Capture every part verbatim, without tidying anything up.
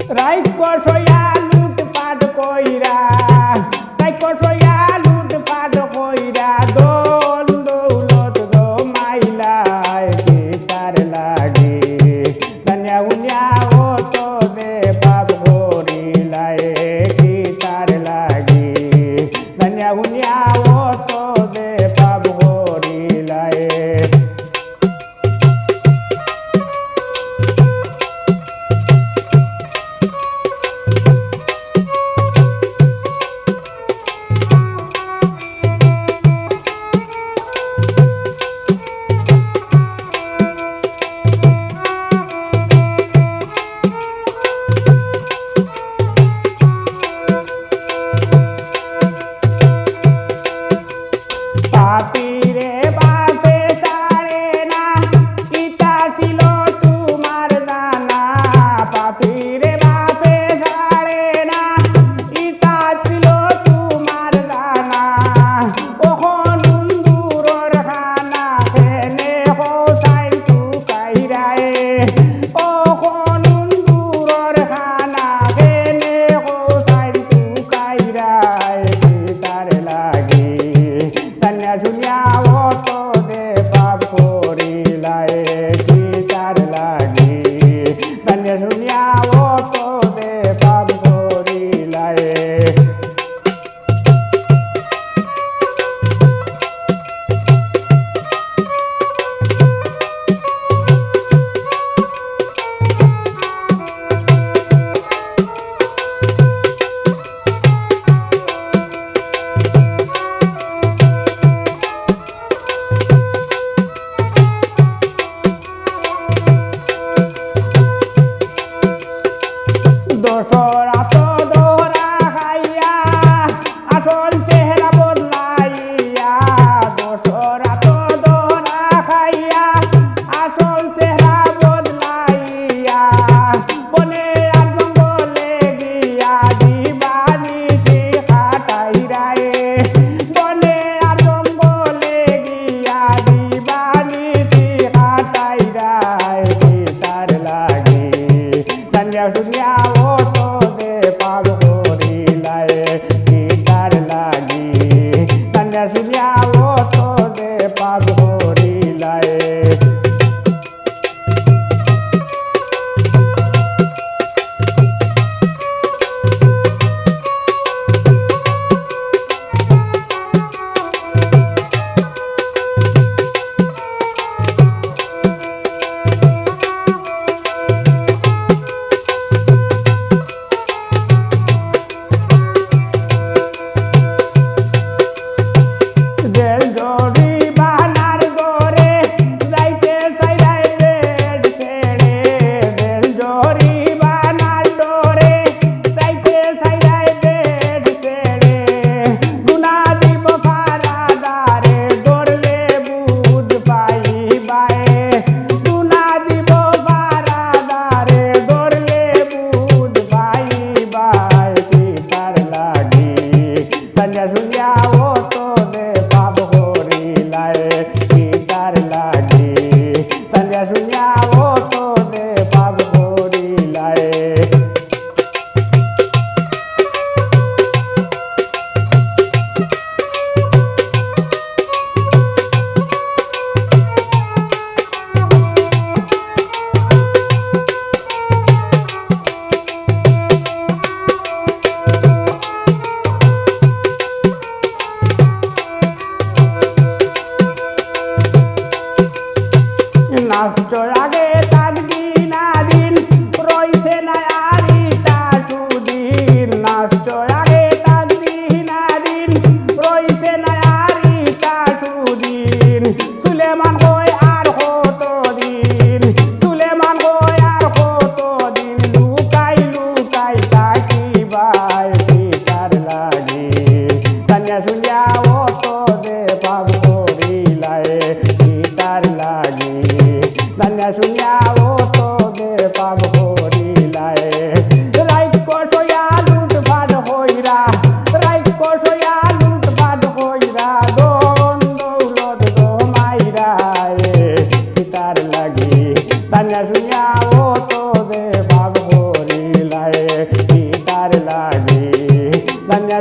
রাইত কষয়া লুটপাট কইরা, রাইত কষয়া লুটপাট কইরা, ধন দৌলত জমাইলায় কিতার লাগি। জানিয়া হুনিয়া অত যে পাপ করিলায় কিতার লাগি। জানিয়া হুনিয়া অত যে পাপ করিলায়। পাপিরে বাপে ছাড়ে না, ইতা ছিল তুমার জানা। পাপিরে বাপে ছাড়ে না, ইতা ছিল তুমার জানা। অখন উন্দুরর খানা কেনে কও চাইন তুকাইরায়। অখন উন্দুরর খানা কেনে কও চাইন তুকাইরায় কিতার লাগি। জানিয়া হুনিয়া অত যে পাপ করিলায় কিতার লাগি। জানিয়া হুনিয়া অত যে পাপ করিলায়। দশরাত ধরা খাইয়া আসল চেহারা বদলাইয়া, দশরাত ধরা খাইয়া আসল চেহারা বদলাইয়া, বনে আর জঙ্গলে গিয়া দিবানিশি কাটাইরায়। বনে আর জঙ্গলে গিয়া দিবানিশি কাটাইরায় কিতার লাগি। জানিয়া হুনিয়া অত যে পাপ করিলায় কিতার লাগি। জানিয়া হুনিয়া অত যে পাপ করিলায়।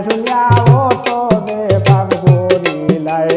শুনিয়া ও তো দেবাং করিলাই।